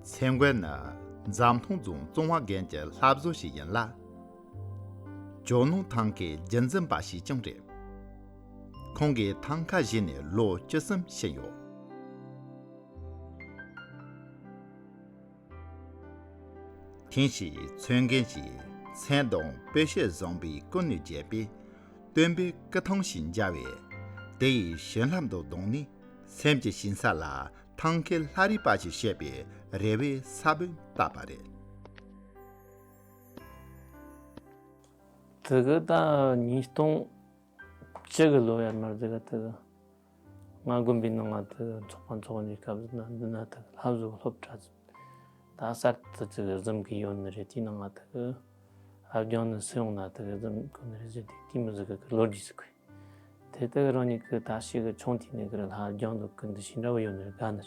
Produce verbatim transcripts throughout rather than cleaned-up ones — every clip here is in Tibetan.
ཚེ་མགོན་ནི་འཛམ་ཐང་རྫོང་གཙང་བ་དགོན་གྱི་བླ་བཟོ་ཞིག་ཡིན་ལ། ཇོ་ནང་ཐང་ཁའི་རྒྱུན་འཛིན་པ་ཞིག་ཀྱང་རེད། ཁོང་གིས་ཐང་ཁ་གཞིས་ནས་ལོ་བཅུ་གསུམ་ཕྱིན་ཡོད། ཐེངས་ཤིག་ཚོན་རྒན་གྱིས་མཚན་དང་སྤོས་ཤེལ་བཟང་པོས་ཀུན་ནས་རྒྱས་པའི་སྟོན་པའི་སྐུ་ཐང་ཞིག་མཇལ་བས། དེ་ཡི་བྱིན་རླབས་དང་བསྡོངས་ནས་སེམས་ཀྱི་ཞིང་ས་ལ་ཐང་ཁའི་ལྷ་རིས་པ་ཞིག་བཤད་པའི་རེ་བའི་ས་བོན་བཏབ་པ་རེད། དེ་གི་ད་ཉིས་སྟོང་བཅུ་གི་ལོ་ཡར་མར་དེ་གི་དེ་གི་ང་དགོན་པའི་ནང་ང་དེ་གི་ཚོགས་པ་འཚོགས་ནས་སྐབས་ན་འདི་ན་དེ་གི་ལྷ་བཟོ་སློབ་གྲྭ་ད་གསར་དུ་དེ་གི་བཟུང་གི་ཡོད་ནི་རེད། དེའི་ནང་ང་དེ་གི་ཨ་རྒྱང་ནི་སུ་ཡོང་ན་དེ་གི་བཟུང་དགོས་ནི་རེད་ཟེར་ཏེ་དེ་མི་ཟིག་གི་ལོ་རྒྱུས་ཟིག་གི། དེ་ལྟར་རང་ཉིད་ཀྱི་ད་ཞིག་གི་ཆུང་དུས་ནས་ཀྱི་ལྷ་རྒྱང་དུ་ཀུན་ཏུ་ཞིག་འདྲ་བོ་ཡོད་ནི་དགའ་ནི།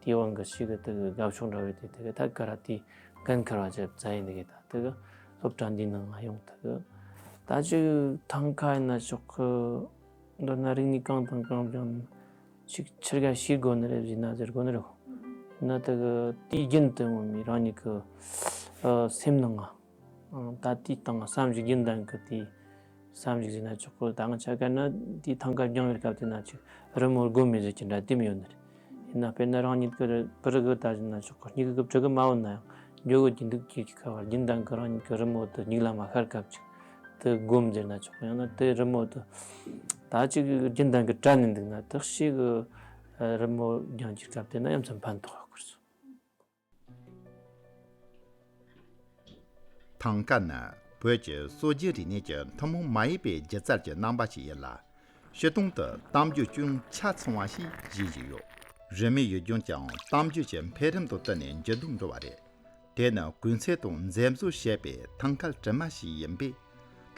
དེའི་དབང་གིས་ཞིག་གི་དེ་གི་དགའ་ཕྱོགས་འདྲ་བོ་དེ་དེ་གི་ཐད་ཀར་དེའི་འགན་འཁུར་བ་བྱེད་བཙལ་ཡིན་ནི་གི། ད་དེ་གི་སློབ་གྲྭ་འདིའི་ནང་ང་ཡོང་དེ་གི་ད་ཅིག་ཐང་ཁ་ཡིན་ན་ཆོག་གི། མདོར་ན་རིག་གནས་གང་དང་གང་སྦྱངས་ན་ཞིག་ཆི་ག་ཤེས་དགོས་ནི་རེད་ཟེར་ན་ཟེར་དགོས་ནི་རེད། ཡིན་ན་དེ་གི་དུས་རྒྱུན་དུ་ངོ་མའི་རང་ཉིད་ཀྱི་སེམས་ནང་ང་ད་དེའི་སྟེང་བསམ་གཞིག་རྒྱུན་ལྡན་གྱི་དེའི་བསམ་གཞིག་ཟེར་ན་ཆོག་གི། ད་ང་ཆ་ག་ན་དེའི་ཐང་ཀ་རྒྱང་བའི་སྐབས་དེ་ན་ཅིག་རི་མོ་སྒོམ་མེད་ཟེར་གྱི་འདྲ་དེ་མི་ཡོད་ནི་རེད། ཡིན་ན་དཔེར་ན་རང་ཉིད་ཀྱི་རི་གི་ད་ཟེར་ན་ཆོག་གི། སྙིང་གི་བྲི་གི་མ་འོང་ན་ཡང་འཇོག་གི་འདུག་གི་ཁ་བར་རྒྱུན་ལྡན་གྱི་རང་ཉིད་ཀྱི་རི་མོ་དེ་སྙིང་ལ་མ་ཤར་སྐབས་ཅིག་དེ་སྒོམ་ཟེར་ན་ཆོག་གི། ཡང་ན་དེ་རི་མོ་དེ་ད་ཅིག་རྒྱུན་ལྡན་གྱི་དྲན་ནས་འདུག་ན་དེ་ཞིག་གི་རི་མོ་རྒྱང་གྱི་སྐབས་དེ་ན་ཡ་མཚན་ཕན་ཐོགས་ཡོད་དགོས་སོ། ཐང་ཀ་ནི་བོད་ཀྱི་སྲོལ་རྒྱུན་རིག་གནས་ཀྱི་ཐུན་མོང་མ་ཡིན་པའི་སྒྱུ་རྩལ་གྱི་རྣམ་པ་ཞིག་ཡིན་ལ། སྤྱིར་བཏང་དུ་གཏམ་རྒྱུད་ཅུང་ཆ་ཚང་བ་ཞིག་བཞེངས་བཞིན་ཡོད། རི་མོའི་ཡུལ་ལྗོངས་ཀྱང་གཏམ་རྒྱུད་ཀྱི་འཕེལ་རིམ་དང་བསྟུན་ནས་འགྱུར་ལྡོག་འགྲོ་བ་རེད། དེ་ནི་གོས་ཚད་དང་འཛེམ་བཟོ་བྱས་པའི་ཐང་ཁ་གྲིབ་མ་ཞིག་ཡིན་པས།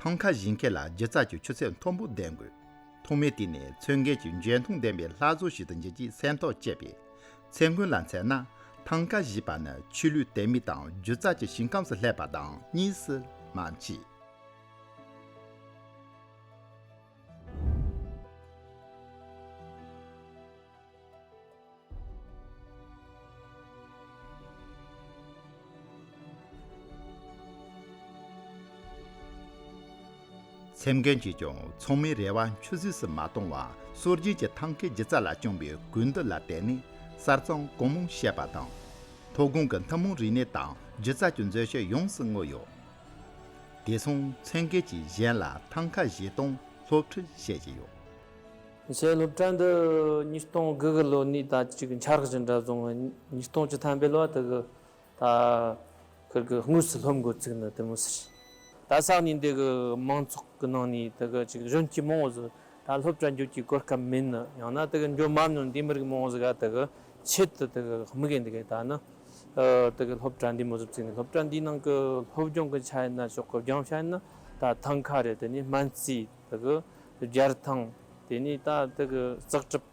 ཐང་ཁ་གཞིས་ཁྱེར་ལ་སྒྱུ་རྩལ་གྱི་ཆུ་ཚད་མཐོན་པོ་ལྡན་དགོས། ཐོག་མའི་དུས་ནས་མཚོན་རྒྱན་གྱི་འཇོན་ཐང་ལྡན་པའི་ལྷ་བཟོ་ཞིག་ཏུ་འགྱུར་རྒྱུའི་སེམས་ཐག་བཅད་པས། ཚེ་མགོན་ལ་མཚོན་ན། ཐང་ཁ་བཞེས་པ་ནི་ཆོས་ལུགས་དད་མོས་དང་སྒྱུ་རྩལ་གྱི་ཞིང་ཁམས་སུ་སླེབས་པ་དང་གཉིས་སུ་མ་མཆིས། སེམས་རྒན་གྱིས་ཀྱང་ཚང་མའི་རེ་བ་ཆུད་ཟོས་སུ་མ་བཏང་བར། སྲོལ་རྒྱུན་གྱི་ཐང་ཁའི་སྒྱུ་རྩལ་ལ་བཅངས་པའི་གུས་འདུད་ལ་བརྟེན་ནས་གསར་རྩོམ་གང་མང་བྱས་པ་དང་། མཐོ་སྒང་གི་ཐུན་མོང་རིག་གནས་དང་སྒྱུ་རྩལ་གྱི་མཛོད་ཆས་ཡོངས་སུ་བསྔོས་ཡོད། དེ་སོང་མཚོན་རྒན་གྱིས་གཞན་ལ་ཐང་ཁ་བཞེས་སྟངས་སློབ་ཁྲིད་བྱེད་ཀྱི་ཡོད། ངས་སློབ་གྲྭ་འདི་ཉིས་སྟོང་དགུ་གི་ལོ་ནས་ད་ཅིག་འཆར་གཞི་འདྲ་བཟུང་བ། ཉིས་སྟོང་བཅུ་ཐམ་པའི་ལོ་དེ་གི་ད་ཁིར་གི་དངོས་སུ་སློབ་འགོ་བཙུགས་ནི་དེ་མོ་ཟེར། ད་ས་གནས་འདི་གི་མང་ཚོགས་ཀྱི་ནང་ནས་དེ་གི་ཅིག་གཞོན་སྐྱེས་མང་བོ་ཟིག་ད་སློབ་གྲྭ་འགྱོ་རྒྱུའི་གོ་སྐབས་མེད་ནི། ཡང་ན་དེ་གི་འགྱོ་མ་མྱོང་འདི་མི་རིགས་མང་བོ་ཟིག་ག་དེ་གི་ཆེད་དུ་དེ་གི་དམིགས་ཡུལ་འདི་གི་ད་ནི་ཨ་དེ་གི་སློབ་གྲྭ་འདི་མོ་ཟིག་བཙུགས་ནས། སློབ་གྲྭ་འདིའི་ནང་གི་སློབ་སྦྱོང་གི་ཆ་ཡིན་ན་ཆོག་གི། སྦྱང་བྱ་ཡིན་ན་ད་ཐང་ཁ་རེད། དེ་ནས་སྨན་རྩིས། དེ་གི་སྦྱར་ཐང་། དེ་ནས་ད་དེ་གི་ཙག་གྲིབ།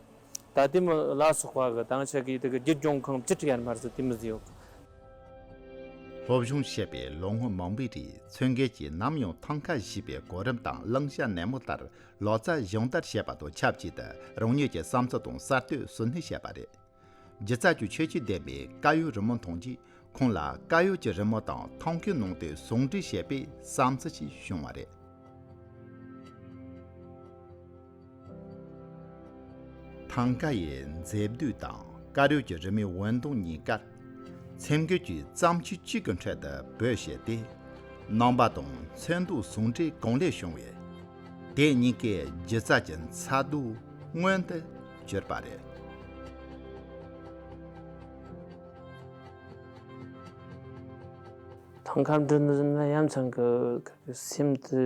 ད་དེ་མོ་ལ་སོགས་པ་གི་ད་ང་ཆ་གི་དེ་གི་རྒྱུ་སྦྱོང་ཁང་བཅུ་དྲུག་ཡར་མར་ཟིག་དེ་མོ་ཟིག་ཡོད་གི། སློབ་སྦྱོང་བྱས་པའི་ལོ་ངོ་མང་པོའི་རིང་མཚོན་རྒན་གྱིས་ནམ་ཡང་ཐང་ཁ་བཞེས་པའི་གོ་རིམ་དང་བླང་བྱ་ནན་མོ་ལྟར་ལག་རྩལ་སྦྱོང་བརྡར་བྱས་པ་དང་ཆབས་ཅིག་ཏུ་རང་ཉིད་ཀྱི་བསམ་ཚུལ་དང་གསར་གཏོད་ཟུར་སྣོན་བྱས་པ་རེད། སྒྱུ་རྩལ་གྱི་ཁྱད་ཆོས་ལྡན་པའི་དཀར་ཡོལ་རི་མོ་མཐོང་རྗེས། ཁོང་ལ་དཀར་ཡོལ་གྱི་རི་མོ་དང་ཐང་ཁའི་ནང་དུ་ཟུང་འབྲེལ་བྱས་པའི་བསམ་ཚུལ་ཞིག་བྱུང་བ་རེད། ཐང་ཀ་ཡི་མཛེས་སྡུག་དང་དཀར་ཡོལ་གྱི་རི་མོའི་འོད་མདངས་གཉིས་ཀར། མཚན་རྒན་གྱིས་བརྩམས་ཆོས་གཅིག་གི་ཁྲོད་དུ་བོད་གཞས་ཏེ། རྣམ་པ་དང་ཚོན་མདོག་ཟུང་འབྲེལ་གང་ལེགས་བྱུང་བས། དེ་གཉིས་ཀས་སྒྱུ་རྩལ་གྱི་མཚར་སྡུག་མངོན་དུ་གྱུར་པ་རེད། ཐང་ཁ་འབྲི་ནི་ཟེར་ན་ཡ་མཚན་གི་གི་སེམས་དེ་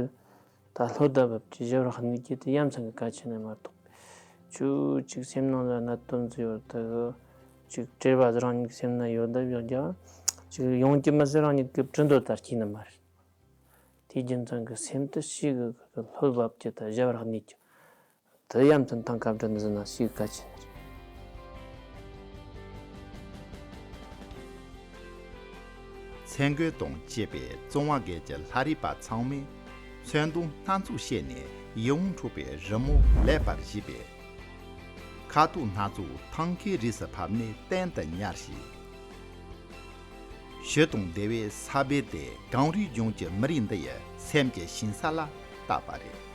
ད་ལྷོད་ད་བབ་ཀྱི་ཞབས་ར་གནས་ཀྱི་དེ་ཡ་མཚན་གི་གལ་ཆེ་ནི་མ་གཏོགས། ཁྱོད་ཅིག་སེམས་ནང་ལ་གནད་དོན་ཟིག་ཡོད་ད་གི་ཅིག་བྲེལ་བ་ཟིག་རང་ཉིད་སེམས་ན་ཡོད་ད་ཡོད་ཀྱང་ཅིག་ཡོང་གི་མི་ཟེར་རང་ཉིད་གི་བྲི་འདོད་ད་སྐྱེས་ནི་མ་རེད། དེའི་རྒྱུ་མཚན་གྱིས་སེམས་དེ་ཞེ་གི་གི་ལྷོད་བབ་ཀྱི་ད་ཞབས་ར་གནས་ཀྱི། དེ་ཡ་མཚན་ཐང་ཁ་འབྲི་ནི་ཟེར་ན་ཞེ་གི་གལ་ཆེ་ནི་རེད། མཚན་རྒན་དང་བཅས་པའི་གཙང་བ་དགོན་གྱི་ལྷ་རིས་པ་ཚང་མས་ཚོན་མདོག་སྣ་ཚོགས་བྱས་ནས་ཡིད་འོང་འཕྲོག་པའི་རི་མོ་ལེགས་པར་བཞེས་པས། ཁ་དོག་སྣ་ཚོགས་ཐང་ཁའི་རིས་སུ་ཕབ་ནས་གཏན་དུ་ཉར་ཞིང་། ཞི་དང་བདེ་བའི་ས་བོན་དེ་གངས་རིའི་ལྗོངས་ཀྱི་མི་རིགས་འདི་ཡི་སེམས་ཀྱི་ཞིང་ས་ལ་བཏབ་པ་རེད།